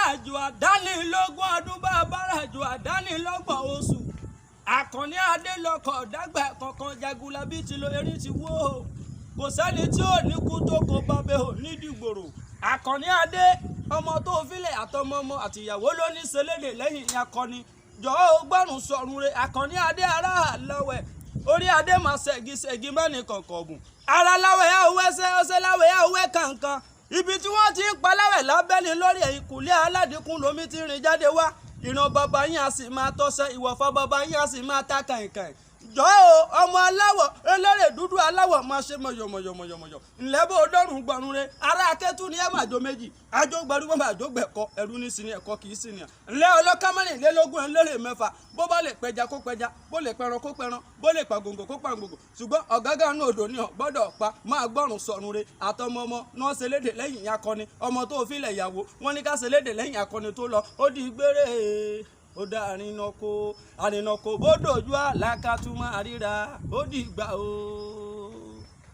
ràjò àdánilógún ọdún, bá a bá ràjò àdánilọ́gbọ̀n oṣù, Àkànní Adé lọkọ̀ dágbà kankan, Jagunlabi ti lo erin ti wó o. Kò sẹ́ni tí ò ní kú tó kó bábẹ́ ò ní dìgbòrò. Àkànní Adé, ọmọ tó filẹ̀ àtọmọ ọmọ àtìyàwó ló ní sẹlẹ̀dẹ̀ lẹ́yìn akọni. Jọ̀ọ́ o gbọ́rùn sọ̀rùn re. Àkànní Adé, ará lọ́wẹ̀ orí adé máa ṣẹ́gi ṣẹ́gi mẹ́ni kọ̀ọ̀kan ọ̀gùn ara láwẹ̀ á wẹ́sẹ́ ọsẹ́ láwẹ̀ á wẹ́ kankan. Ibi tí wọ́n ti ń paláwẹ̀ lábẹ́ni lórí ẹ̀yìnkùlé aládìkún lomi ti rìn jáde wá. Ìran bàbá yín á sì máa tọ́sẹ́, ìwọ̀fà bàbá yín á sì máa ta kàìnkàìn. Jọ̀ọ́ o, ọmọ aláwọ̀ eléré dúdú aláwọ̀ máa ṣe mọ̀yọ̀mọ̀yọ̀mọ̀yọ̀. Ńlẹ́ bó dọ́rùn gbọ̀run re. Ará akẹ́tù ni ẹ máa jó méjì, àjò gbẹrú máa jó gbẹ̀kọ, ẹrú ní sinmi ẹ̀kọ́ kì í sinmi. Ńlẹ́ ọlọ́ká mẹ́rìnlélógún eléré mẹ́fà, bó bá lè pẹja kó pẹja, bó lè pẹran kó pẹran, bó lè pàgòǹgò kó pàgòǹgò, ṣùgbọ́n ọ̀gágá inú odò ni ọ̀ gbọ́dọ̀ pa. Máa gbọ́rùn sọ̀run re. Àtọmọ ọmọ náà ṣe léde lẹ́yìn akọni, ọmọ tó filẹ̀ ìyàwó wọn ní ká ṣe léde lẹ́yìn akọni tó lọ. Ó di gbére, ó dá àrìnàkò, àrìnàkò bó dojú àlàkàtúmọ̀ àríra, ó dìgbà o.